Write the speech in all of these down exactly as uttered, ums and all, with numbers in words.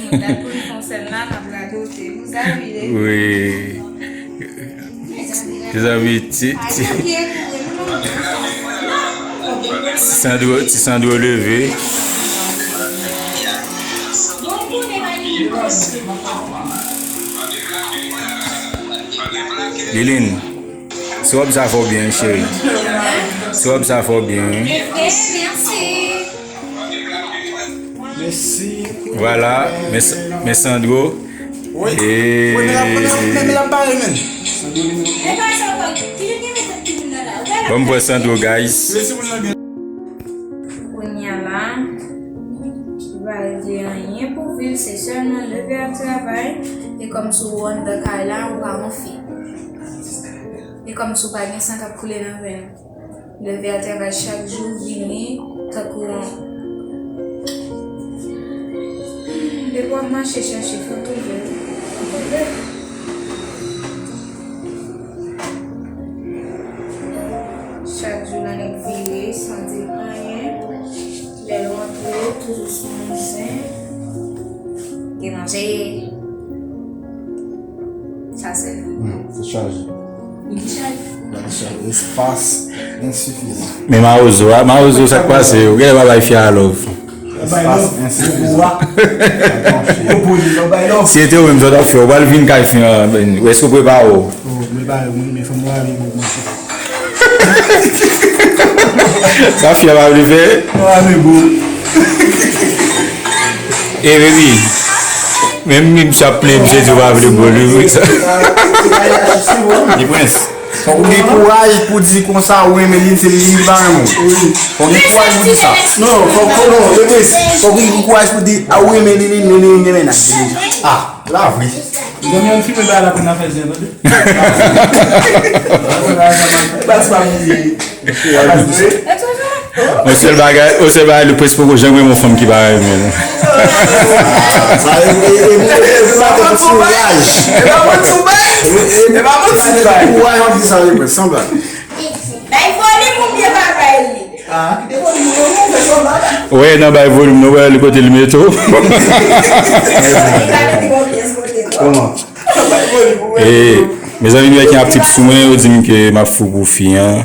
Dat pou n fè sèn la, n ap radote. Vous arrivez. Wi. Mezanmi, ti, ti, ti Sandro, ti Sandro leve. Liline, se wòb sa fè w byen, wi, cheri. Se wòb sa fè w byen, wi. Mèsi. Vwala, men, men Sandro. Wi. E men l ap, men l ap, men l ap bare, men. Ban m wè Sandro, guys. Kounye a la, li pa regle anyen pou vi l, se sèlman leve al travay, e kòmsi w anndan kay la, ou pa anfen. E kòmsi w pa gen san k ap koule nan venn ou. Leve al travay chak jou, vini, tankou yon, depi w ap mache chèche, fò w twouve l. Ou twouve l. Chak jou l annik vire san di anyen. Lè l rantre, toujou sou moun zen. Gen manje. Sa sèl. Hmm, se chaje. Li chaje. Li chaje. Espas ensifizan. Men mawozo a, mawozo, sa k pase? Ou genlè pa bay fi a love. Espas ensifizan. Si se te ou menm, sa w t ap fè? Ou pral vin kay fi an, èske ou prepare w? Oh, mwen pa, mwen, men fòm mwen ale bon, mwen. Sa fi a pa vle fè? Mwen ale bon. E baby, menm misye ap plenyen, misye di w pa vle bò li, wi, sa. Li prens. Fòk ou gen kouraj pou di konsa ou renmen li, se li ki pa renmen w. Fòk ou gen kouraj pou di sa. Non, fòk, fòk, non, e prens. Fòk ou gen kouraj pou di, a, ou renmen li, li, li, li gen mennaj. Ah, la vre. Zanmi an fime ba la pou n a fè zen, tande. Bas pa bliye. Yon sèl bagay, yon sèl bagay, li prens poko janm renmen yon fanm ki pa renmen l. Sa e, e, e, e, e, pa manti w bay. E pa manti w bay. E, e, e pa manti w bay. Kouraj w ap di sa, li prens, san blag. Bay volim oubyen pa bay li? Ah, kite volim ou, ou fè sa w la. Wè, nan bay volim, non, wè, li kote li mete w. Li pa mete yon pyès kote l. Kòman? E, mezanmi, m wè ki ap tip sou mwen, yo di m ke m ap fou pou fi an.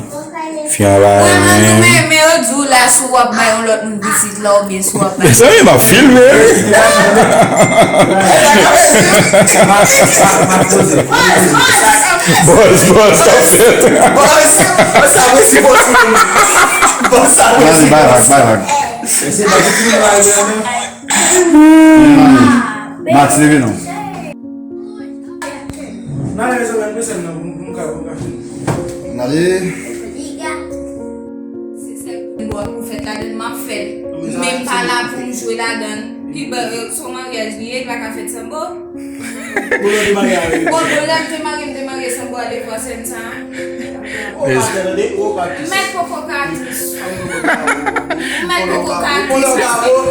Fi an pa renmen. Mwen menm, men yo di w la, si w ap bay yon lòt moun pitit la, oubyen si w ap bay. Mezanmi, m ap filme. Bòs, bòs, sa fèt. Bòs, bòs, sa mwen si bòs mwen. Bòs, sa mwen si bòs. Bay vag, bay vag. Max, leve non. N ale, mezanmi, ann pase nan, pou m ka, pou m ka fini. N ale. Se sèl pou m wè pou fèt ladann, m ap fè l. Men m pa la pou m jwe ladann. Ki bò, se yon maryaj li ye, li pa ka fèt sanbo. Bon, lè m te marye, m te marye sanbo ale fò sèn sa. Mèt poko ka tris. Mèt poko ka tris.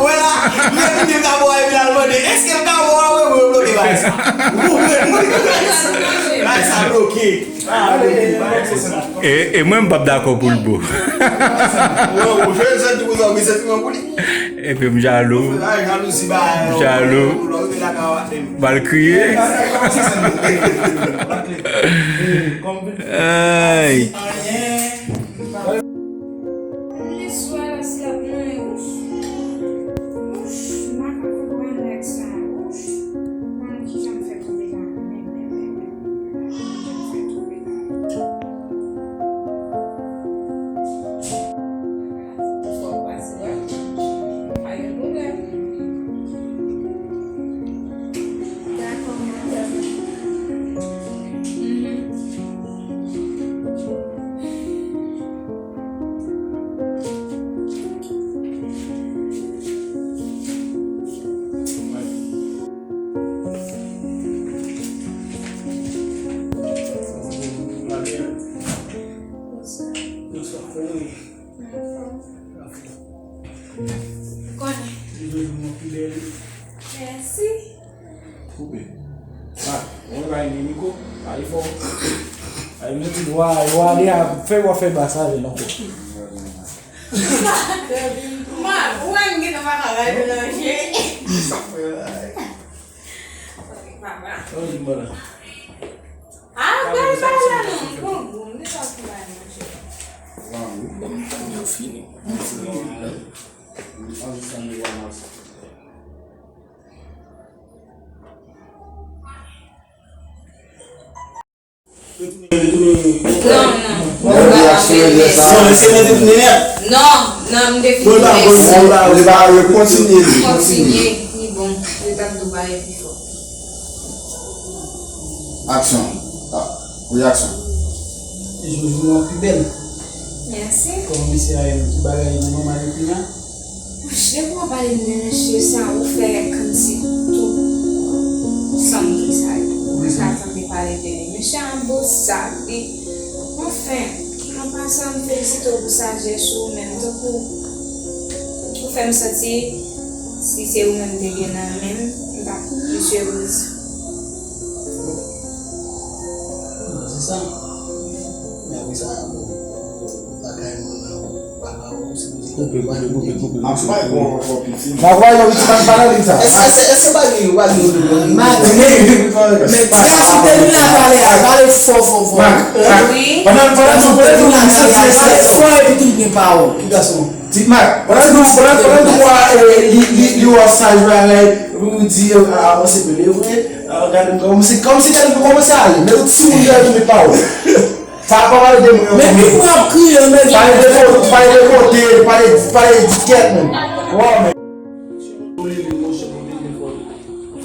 Wè la, lè m te ka bò epi l al mande, èske l ka bò a? Wi, wi, bloke bagay sa. Bagay sa bloke. E, e mwen, m p ap dakò pou l bo. Epi m jalou. M jalou. M al kriye. Ay. Anyen. Li swa la si ap mwen wouch. Wouch, m pa ka konprann nèg sa, wouch. Mwen, kijan m fè tonbe la? Kijan m fè tonbe la? Fò w pase la. Pa gen pwoblèm. Dakò, madanm. Mhm. Konnen. Mèsi. Koupe. Ah, mwen pa renmen Niko. Pale fò. Ay, mwen di, wa, wa, li a fè, wa fè bas avè l ankò. Ma, ou wè m gentan pa ka gade nan je. Sa fè la. Ah, gade bagay la non, pran gou, m deja ap bay manje. Bon, m fini. Non, non. Non, non, m te fini, mèsi. Kontinye, li bon. Li t ap dou bagay pi fò. Aksyon. Ah, reyaksyon. Jodi nou an pi bèl. Mèsi. Kòman mesye a ye menm? Ki bagay nan manman li kounye a? Monchè, depi w ap pale de mesye sa, ou fè kòmsi tout sanm ki sa yo. Mwen ka tande pale de li. Mesye a bosal, li, anfen, an pasan, m felisite w pou sajès ou, menm tankou ou fè m santi si se ou menm te gen nan men m, m t ap plis erez. Se sa. Men apre sa, bon, lakay mwen nan, papa ou, se Koupe, koupe, koupe, koupe. Mwen pa yon pitit, pa nan liy sa. Èske, èske, èske pa gen, pa gen. Mak, men, men ti gason te vin la pale a, pale fò, fò, fò. Mak, Mak, pandan, pandan nou, pandan nou, fò epi tout gen pawòl. Ki gason? Ti Mak, pandan nou, pandan, pandan nou, eh, li, li, li wè saj bagay, ou di, eh, avanse pale vre, ah, gade, kòmanse, kòmanse, gade, kòmanse ale, men ou timoun gade, men pawòl. Sa pa pale de mwen ankò. Men pitit mwen ap kriye, men pale de kote, pale de kote, pale, pale de kèt menm. Waw, men.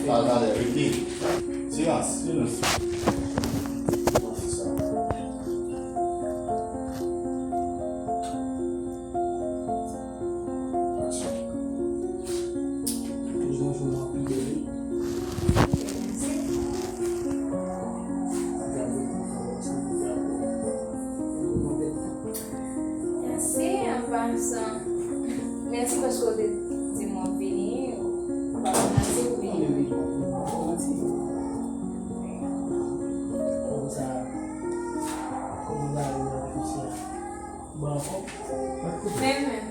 Talè, talè, rete. Silans, silans. Mèsi, an pasan. Mèsi paske w te di m w ap vini. Ou pa fè manti, ou vini. Men, men.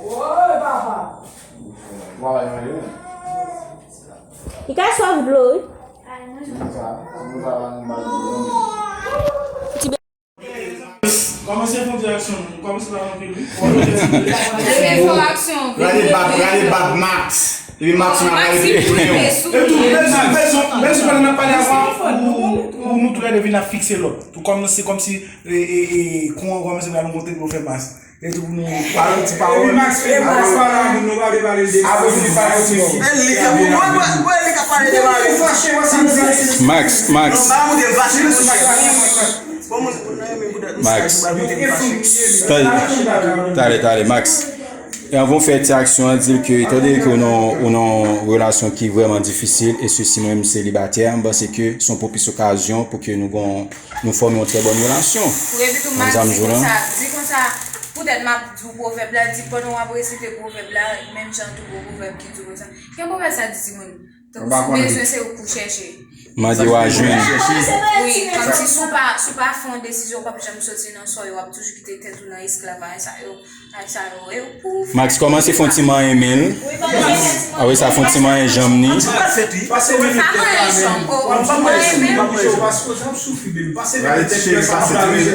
Woy, papa! Li ka sòf dlo, wi. Kòmanse fè yon ti aksyon, non. Kòmanse pa anpil, wi. Fò nou fè ti. Fò aksyon. Gade bab, gade bab Max. Epi Max nan pale epi tou. E tou, bezwen, bezwen, bezwen pandan n ap pale avan, ou, ou, ou nou toulède vin ap fikse lòt. Tou kòm se kòmsi, e, e, e, kou an kòmanse pral yon kote pou fè mas. E tou pou nou pale ti pawòl. Epi Max fè Max pale a moun, nou pa vle pale de. Apre nou pale ti fi. E li, e pou mwen, mwen, mwen, li ka pale de mari. Ou fache, mwen, sa m di. Max, Max. Non, pa moun de fache, Max. Bon, moun, moun nan renmen boudèt, Max. Talè, talè, talè, Max. E anvan w fè ti aksyon an, di l ke, etandone ke ou nan, ou nan yon relasyon ki vrèman difisil, e sesi mwen menm selibatè, m panse ke se yon pwopis okazyon pou ke nou gon, nou fòme yon trè bòn relasyon. Wi, epi tou, Max, di konsa, di konsa, poutèt m ap di w pwovèb la, di pandan w ap resite pwovèb la, menm jan tou gon pwovèb ki di konsa. Gen pwovèb sa di timoun, tankou si w bezwen, se ou k pou chèche. Mande w a jwenn. Wi, kòmsi si w pa, si w pa fè yon desizyon, w p ap janm soti nan sa w ye, w ap toujou kite tèt ou nan esklavaj sa yo, ak sa yo, e pou Max kòmanse fè yon ti manyen men l. Apre sa, fè yon ti manyen janm ni. Pa manyen janm, o, o, manyen men l.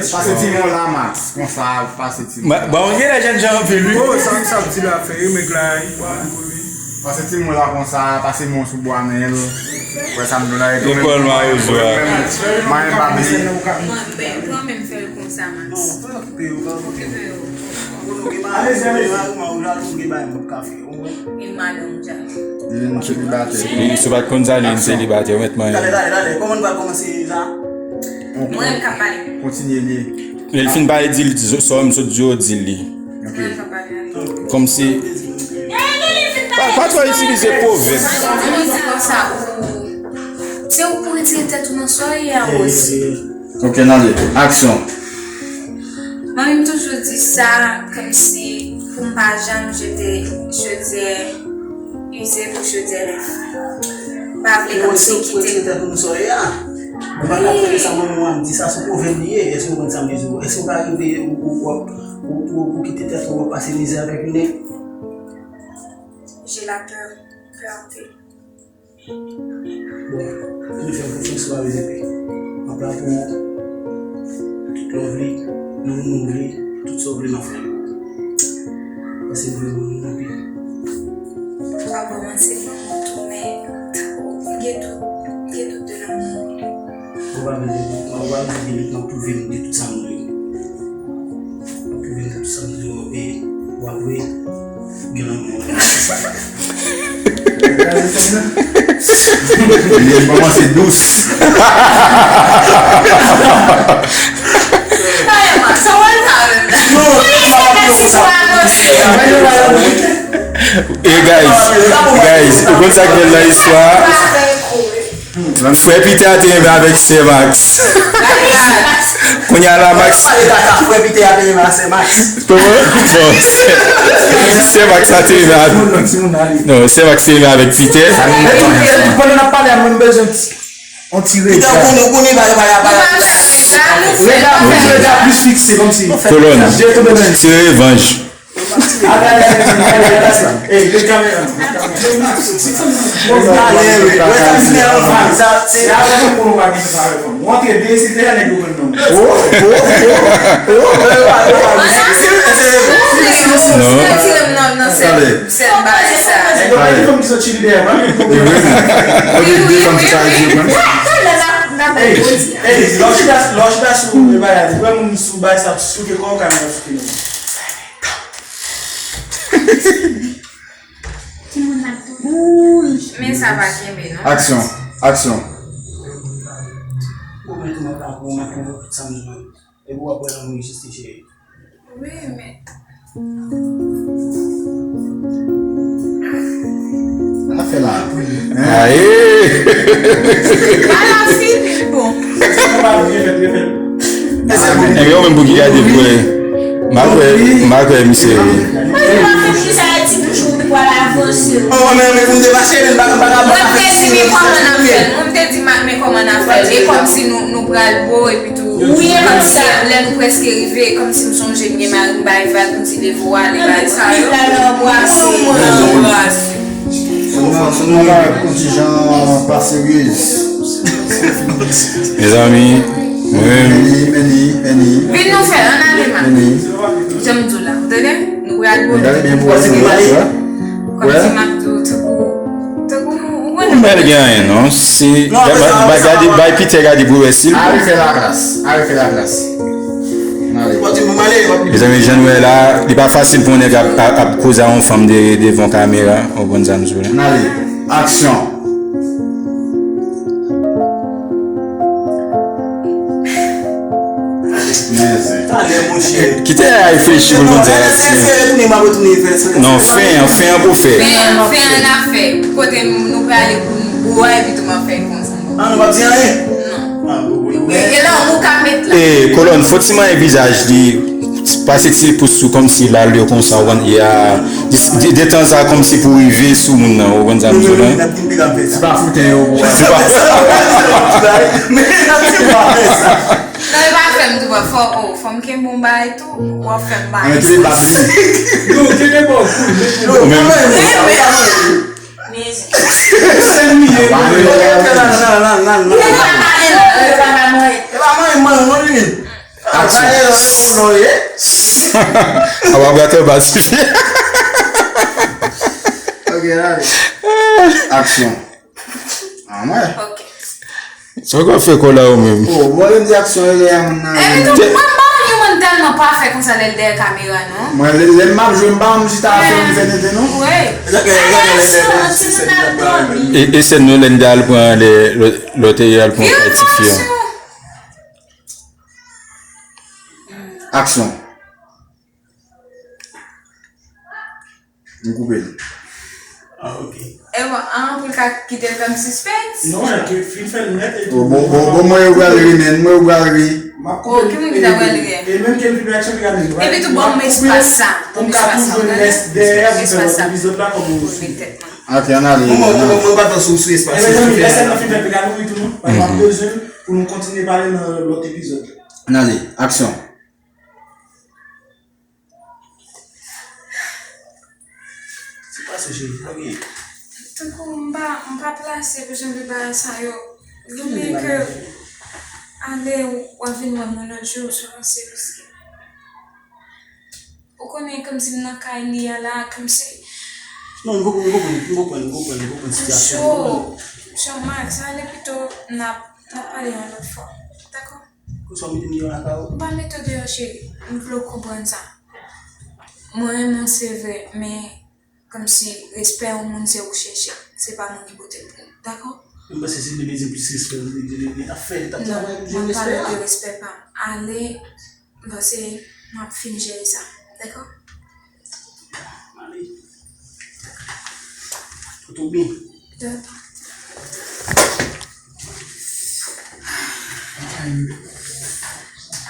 Pase ti men la, Max. Konsa, pase ti men. Bon, gen lè jènjan anpil, wi. O, sa m sa ap di la, fè yo, men la, wi. Pase ti men la konsa, pase men sou bwa men l. Wè sa m di w la, e tou menm. Manyen bab li. Mwen, ben, pran men m fè l konsa, Max. Okipe yo. Alezi, alezi. Li menm selibatè. Li, si w pa t konn sa, li menm selibatè, ou mèt manyen. Talè, talè, talè. Kòman n pral kòmanse sa? Mwen menm k ap pale. Kontinye li. Lè l fin pale, di l, sa w menm sot di yo, di li. Mwen menm k ap pale. Kòmsi. Pa, pa twò itilize pwovèb. Mwen di konsa, ou, se ou pou retire tèt ou nan sa w ye a, Rose. Ok, n ale. Aksyon. Manmi m toujou di sa, kòmsi pou m pa janm jete chodyè ize pou chodyè nèf. M pa vle kòmsi kite. Mwen pa ka tande sa manman w ap di sa, se yon pwovèb li ye. Èske w konn sa m vle di w? Èske w ka rive ou, ou, ou, ou, ou kite tèt ou, w ap pase mizè avèk yon nèg? J'ai la peur, peur anpil. Bon, mwen fè w konfyans, ou pa bezwen pè. M ap la pou ou. Tout love li, nan moman ou vle, tout sa w vle m ap fè l. Paske m vle moun anpil. Papa, mwen se manman tou, men tankou m gen dout, m gen dout de lanmou. Ou pa bezwen, ou pa bezwen gen dout, m ap pwouve nou de tout sa m dwe. M ap pwouve nou de tout sa m dwe, e w ap wè, gen lanmou. Li kòmanse dous. E guys, guys, ou konn sa k bèl nan istwa a? Frè Peter te renmen avèk sè Max. Kounye a la, Max. Frè Peter a te renmen a sè Max. Kòman? Bon, sè Max la te renmen avèk. Non, sè Max te renmen avèk Peter. Pandan n ap pale a, mwen m bezwen ti, yon ti rega. Rega, rega plis fikse, kòmsi. Kolòn. Ti revanj. Men sa pa kenbe non. Aksyon. Aksyon. Ou mèt ou mèt la pou ou mèt ou tout sa m jwenn. Epi w ap wè lanmou egziste, cheri. Wi, men. Sa fè la. Aye! Ala fini, bon. Enben, ou menm pou ki gade pou wè. M a kwè, m a kwè misye. Mwen te di, men kòman n ap fè l? Mwen te di, men kòman n ap fè l? E kòmsi nou, nou pral bo, epi tou, kòmsi lè nou prèske rive, kòmsi m sonje m gen mari, m bay vag, m di, leve w ale, bagay sa yo. Mwen, mwen, mwen. Fò nou, fò nou yon ti jan pa seryez. Mezanmi, mwen menm. Vin nou fè l, ann ale, man. Jan m di w la, ou tande? Nou pral gade byen pou wè, nou wè. Kòmsi m ap di w, tankou, tankou, ou konnen. M pa gen anyen, non. Si, gade, bay Peter gade pou wè si l. Ale fè laklas, ale fè laklas. Mezanmi, jan nou wè la, li pa fasil pou yon nèg ap, ap, ap koze a yon fanm de, devan kamera, ou konprann sa m di w la. N ale. Aksyon. Kite a reflechi pou l konn sa l ap di. Non, fen an, fen an pou fè. Fen an, fen an n ap fè. Kote nou prale pou nou bo a, epi tou m ap fè konsa. Ah, nou p ap di anyen? Non. Ah, bon, bon. E, e lanmou k ap met la. E, Kolòn, fò ti manyen vizaj li, pase ti pous sou kòmsi l al yo konsa, w konn, ya, de, de tan sa kòmsi pou rive sou moun nan, w konn sa m di w la. Se pa fouten yo, bro. Se pa. Men, n ap di pa fè sa. Non, e pa fè m tou, fò, oh, fò m kenbe yon bagay tou, w ap fè m bagay. Mete bab li. Yo, kenbe bò, koul, mete bò. Yo, kanmenm. Sèl li ye. Aksyon. A w ap gate baz. Ok, ale. Aksyon. Anmwey. Ok. Sa w ka fè kò la ou menm? Oh, bon, yo di aksyon e lè a moun nan. Epi tou, mwen, m pa konn yon moun tèlman pafè konsa lè l dèyè kamera, non. Mwen, lè, lè m ap jwe, m pa konn chita fè yon fè tete, non. Wi. E, e sèn nou lè n te al pran lè, lè, lè w te al pran kay ti fi a. Aksyon. M koupe l. Ah, ok. E bon, an, pou l ka kite l fè m sispens? Non, ki fin fè l nèt epi. Bon, bon, bon, mwen yo pral ri, men, mwen yo pral ri. M ap koupe l. Oh, ki moun ki ta pral ri? E menm ke l pi bèl aksyon ki gade. Epi tou, ban m espas sa. Pou m ka toujou lès dèyè pou fè lòt epizòd la kòm ou sou. Ok, ann ale. Mwen, mwen, mwen pa tan sou, sou espas. E mezanmi, lè sèn nan fin fè l, pi gade wi tou, non. Paske m ap bezwen l pou nou kontinye pale nan lòt epizòd. Ann ale, aksyon. Se pa sa, cheri. Ok. M pa plase pou janbe bagay sa yo. Vomye ke ale w ap vin wè mwen lòt jou sou yon serye. Ou konnen kòmsi m nan kay li a la, kòmsi. Non, m konprann, m konprann, m konprann, m konprann, m konprann sitiyasyon an. Cho, cho Max, ale pito n ap, n ap pale yon lòt fwa. Dakò? Konsa w mete m deyò lakay ou? M pa mete w deyò, cheri. M vle w konprann sa. Mwen renmen w, se vre, men kòmsi respè yon moun se ou chèche, se pa mwen ki pote l pou ou. Dakò? Mwen panse si li bezwen plis respè, li, li, li, li t ap fè, li t ap travay pou jwenn respè a. Non, m ap pale de respè pa m. Ale, m panse m ap fin jere sa. Dakò? Ale. Tout ou byen. Dakò.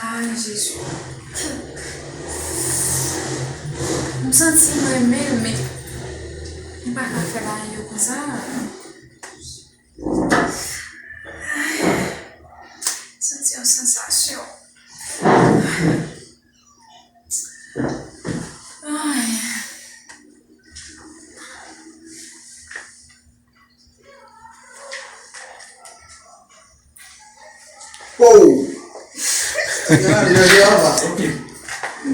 Ay, Jezi. M santi m renmen l, men m pa ka fè bagay yo konsa. Ay, santi yon sansasyon. Ay. Oh!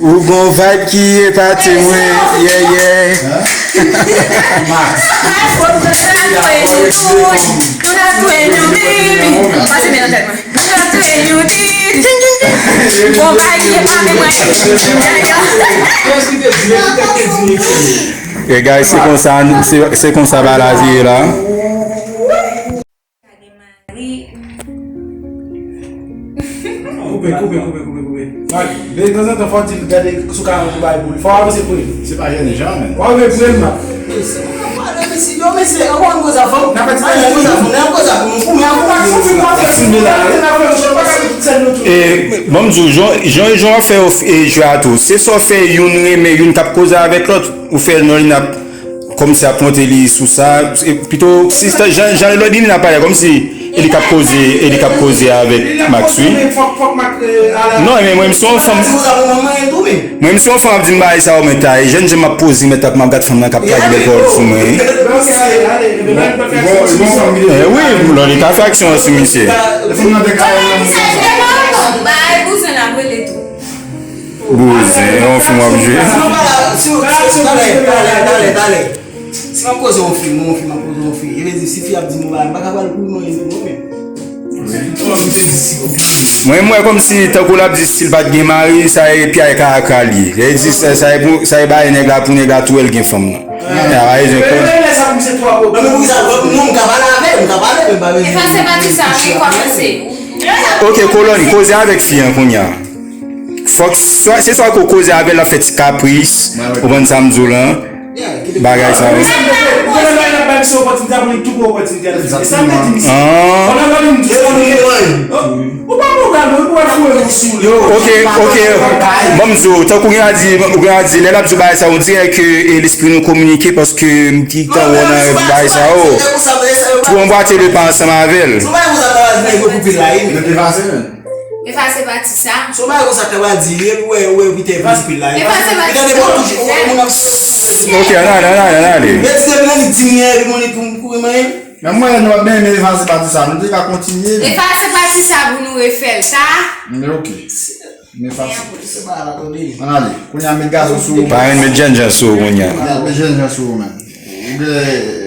Ou gon vibe ki epate mwen, yeah, yeah. E guys, se konsa, se, se konsa bagay la ye la. Gade Mari. Koupe, koupe, koupe, koupe, koupe. Mari, de tanzantan fò w di l gade si w ka rantre bagay pou li. Fò w avanse pou li. Se pa jèn jan, men. Fò w avanse pou li, Mari. Mesye, yo, mesye, yo konn koze a fanm. N ap pati pale koze a fanm, n ap koze a fanm, pou mwen, pou mwen. E, ban m di w, jan, jan, jan w ap fè yo, e, jwe a tou. Se sa w fè youn renmen, youn k ap koze avèk lòt, ou fè l non, li n ap kòmsi ap monte li sou sa. E, pito, si, jan, jan lòt li n ap pale, kòmsi e li k ap koze, e li k ap koze avèk Max, wi. Non, men mwen, m se yon fanm. Mwen, m se yon fanm ap di m bagay sa yo, men ta, e jèn jan m ap poze, mèt ap, m ap gad fanm nan k ap lage bèl pawòl sou mwen, wi. E wi, lò li ka fè aksyon an sou misye. Bouzen, yon fim w ap jwe. Si w ap koze yon fi, mwen yon fi, m ap koze yon fi. E vle di, si fi ap di m yon bagay, m pa ka pale pou mwen, non, men. Mwen, m wè kòmsi, tankou l ap di, si l pa t gen mari, sa e pyay kaka l ye. Sa e di, sa, sa e pou, sa e bay nèg la, pou nèg la tou wè l gen fanm nan. Sa pa bezwen konn. Ok, kolòn, koze avèk fi an kounye a. Fòk, swa, se swa ke w koze avè l, l ap fè ti kapris, ou konprann sa m di w lan, bagay sa yo. Ah. Ok, ok. Ban m di w, tankou gen a di, ou gen a di, lè l ap di w bagay sa yo, on dirè ke, e, lespri nou kominike paske m te gentan wè w nan rèv bagay sa yo. Tou anbwate le pa ansanm avè l. Efase pati sa. Son bagay konsa k ta pral di, li, ou wè, ou wè, Peter vin sou pil la. Efase pati sa. Ok, ann ale, ann ale, ann ale. Men di depi nan li di m yè, epi mwen li pou m kouri manyen. Men mwen, nou ap benyen efase pati sa. Nou te ka kontinye, men. Efase pati sa pou nou refè l, ta? Men ok. Men efase. Ann ale. Kounye a, met gazo sou ou. Pa yon met jènjan sou ou kounye a. Met jènjan sou ou, men. Ou gen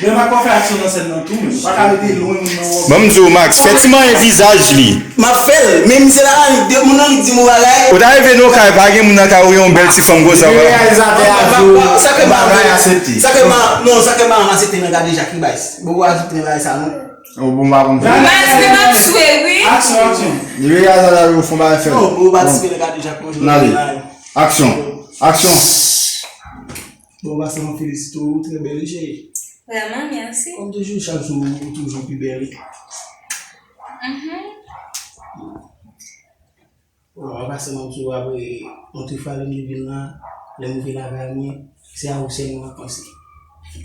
Men m pa ka fè aksyon nan sèn nan tou, men. Ou pa ka rete lwen moun nan wòb. Ban m di w, Max, fè ti manyen vizaj li. M ap fè l, men misye la, de moun nan li di m yon bagay. Ou ta rive nan yon kay, pa gen moun nan kay, ou gen yon bèl ti fanm konsa, li wè. Reyalizatè a di w, sa ke m pa vle aksepte. Sa ke m pa, non, sa ke m pa aksepte nan gade Jackie Bass. Bon, ou aksepte nan bagay sa, non. Ou bon, m pa konn fè. Max, men m ap jwe, wi. Aksyon, aksyon. Li reyalizatè a di w fè yon bagay, fè l. Non, ou patisipe nan gade Jackie, non. N ale. Aksyon. Aksyon. Bon, Max, mwen felisite w, ou trè bèl, wi, cheri. Vrèman, mèsi. Kòm toujou, chak jou, ou toujou pi bèl. Mhm. Bon, an pasan, mwen toujou apre antre Falèn Livin la, lè m rive lakay mwen, se a ou sèlman m ap panse.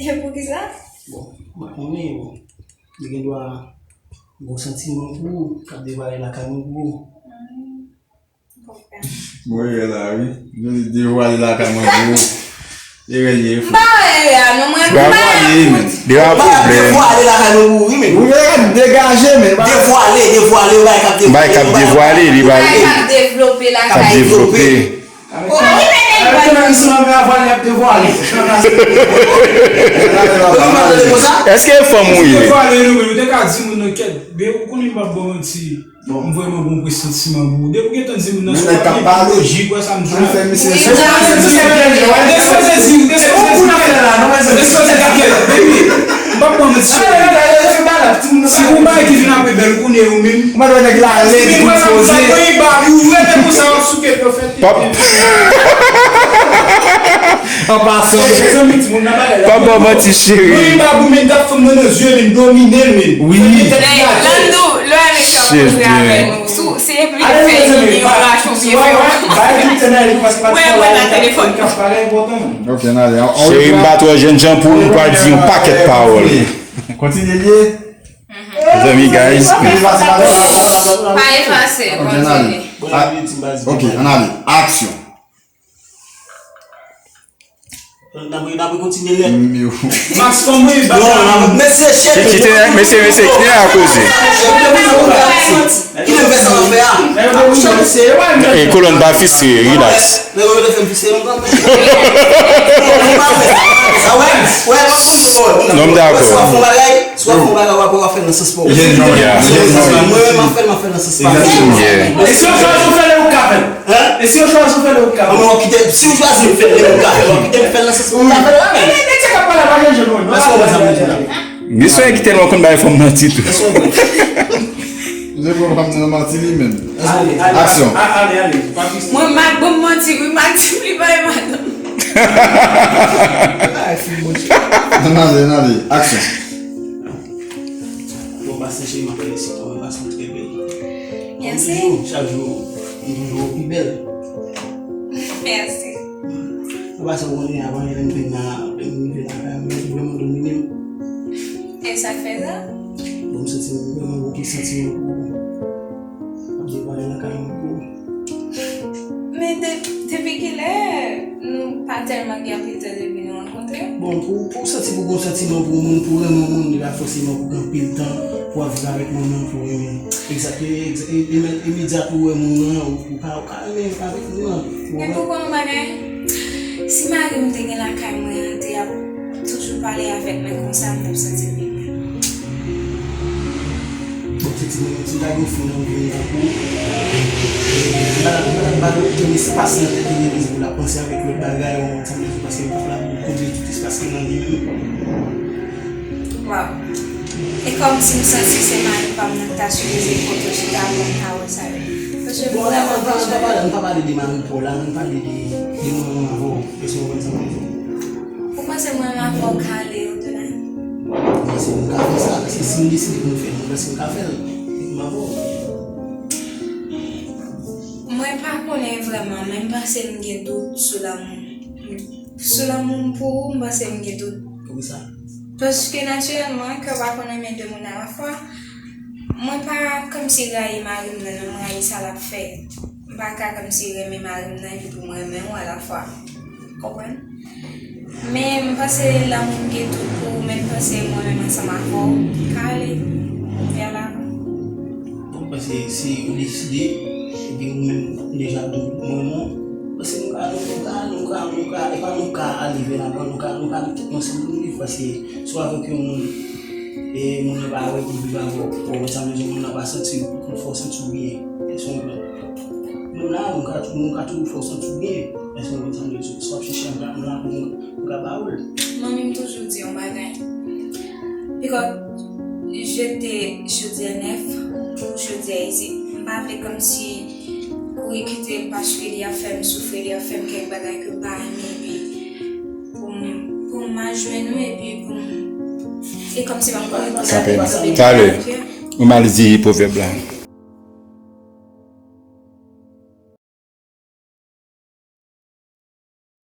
E poukisa? Bon, mwen konnen, bon, li gen dwa gon santiman pou ou, k ap devale lakay mwen pou ou. Mm. Bon, e la, wi. Nou di devwale lakay mwen pou ou. Erè li ye, frè. M pa wè erè a, non, mwen. Bravo, men. Li pa pwoblèm. Devwale lakay mwen pou ou, wi, men. Ou gen degaje, men. Devwale, devwale, ou bay k ap devwale. Bay k ap devwale, li bay. Bay k ap devlope lakay. K ap devlope. Wi, men, men, men. Èske e fanm ou ye? Devwale, nou, men, ou te ka di moun nan kèt. Men ou konnen m p ap ba w manti. M vrèman gon presantiman pou ou. Depi w gentan di moun nan se w ap gen plis, ou kwè sa m di la. Ou fè misye sou. Deskoze di, deskoze di kèt. Deskoze di kèt, baby. M p ap pran mèt sou ou. Se yon bagay ki vin apre bèl kounye ou menm. Ou pa dwe nèg la lèd pou poze. Ou rete konsa w ap souke pye w fè. Pap. An pasan. Mezanmi, timoun nan bagay la. Pap ba manti, cheri. Mwen pa goumen, m t ap fanm nan nan zye, men m domine l, men. Wi. Hey, Landou, lè w ap mete w poze avè nou. Sou, se epi fè yon racho byen fè w. Mwen, mwen nan telefòn nan. Ok, n ale. Cheri, m pa twò jennjan pou m pral di yon pakèt pawòl. Kontinye l ye. Mezanmi, guys. Pa efase, kontinye. Ok, ann ale. Aksyon. N ap, n ap kontinye lè. Max, fò m ri, baka. Non, mesye, chèf. Kite, mesye, mesye, kite a koze. Kite m fè sa m ap fè a. E kolòn pa fise, relax. Nèg yo te fè m fise, non, kanmenm. Non, m dakò. Swa fè yon bagay, swa fè yon bagay, w ap, w ap fè l nan sans pa w. Mwen menm, m ap fè l, m ap fè l nan sans pa m. E si yo chwazi w fè l, ou ka fè l. E si yo chwazi w fè l, ou ka fè l. Mwen, w ap kite, si w chwazi m fè l, ou ka fè l, w ap kite m fè l nan sans pa m, ou ka fè l la menm. Èske w konprann sa m ap di la? Gen swen ki tèlman konn bay fanm manti tou. Èske w konprann? Mwen, Mac ban m manti, wi, Mac di m li bay madanm. Ann ale, ann ale. Aksyon. Bon, pase cheri, m ap fè isit, mwen pase trè byen. Mèsi. Chak jou, m toujou pi bèl. Mèsi. Ou pa sa konnen, avan yè lè m vin la, lè m rive lakay mwen, li vrèman domine m. E sa k fè sa? Bon, m santi m vrèman gon presantiman pou ou. M ap devwale lakay mwen pou ou. Men de, depi kilè nou pa tèlman gen anpil tan depi nou rankontre? Bon, pou, pou w santi pou gon santiman pou moun, pou renmen yon moun, li pa fòseman pou gen anpil tan pou w ap viv avèk moun nan pou renmen l. Egzak, e, e, e, e, imedyat ou wè moun nan, ou, ou ka, ou ka renmen avèk moun nan. Ou konprann? Epi w konn yon bagay? Si mari m te gen lakay mwen an, te ap toujou pale avèk mwen konsa, m t ap santi l pi mal. Bon, se ti mwen, ti lage w fou nan vini tankou. Madanm, madanm pa gen okenn espas nan tèt li pou l ap panse avèk lòt bagay, ou konprann sa m vle di, paske l p ap la pou l konble tout espas ki nan li menm. Waw. E kòmsi m santi se mari pa m nan ki ta sipoze kote w chita pou m ka wè sa yo. Paske m vrèman bezwen. Ann pa pale, ann pa pale de mari pa w la, ann pale de, de mwen menm avè w. Èske w konprann sa m vle di? Ou panse mwen menm avè w ka ale odela? M panse nou ka fè sa, paske si nou deside pou nou fè l, mwen panse nou ka fè l. Mwen avè w. Mwen pa konnen vrèman, men m panse m gen dout sou lanmou. Sou lanmou m pou ou, m panse m gen dout. Poukisa? Paske natirèlman, kè w pa konn renmen de moun alafwa. Mwen pa kòmsi rayi mari m nan, non, m rayi sa l ap fè. M pa ka kòmsi renmen mari m nan epi pou m renmen w alafwa. Konprann? Men m panse lanmou m gen tout pou ou, men m panse mwen menm ansanm avè w ka ale vè lavan. Bon, m panse si ou deside, epi ou menm deja tou mwen non, m panse nou ka, nou ka, nou ka, nou ka, e pa nou ka ale vè lavan, nou ka, nou ka met tèt nou ansanm pou nou viv, paske si w avèk yon moun, e moun nan pa wè pou viv avè w, ou wè sa m vle di, moun nan pa santi w, pou fè w santi w byen. Èske w konprann? Nou la, nou ka, nou ka toujou fè w santi w byen. Èske w konprann sa m vle di? Si w ap chèche m la, m la pou m, m ka ba ou l. Manmi m toujou di yon bagay. Because je te, je dis à neuf, je dis à easy. M pa vle kòmsi kouri kite l paske li ap fè m soufri, li ap fè m kèk bagay ke m pa renmen, epi pou m, pou m al jwenn ou, epi pou m, e kòmsi m ap kouri pou sa. Talè, ou mal di pwovèb la.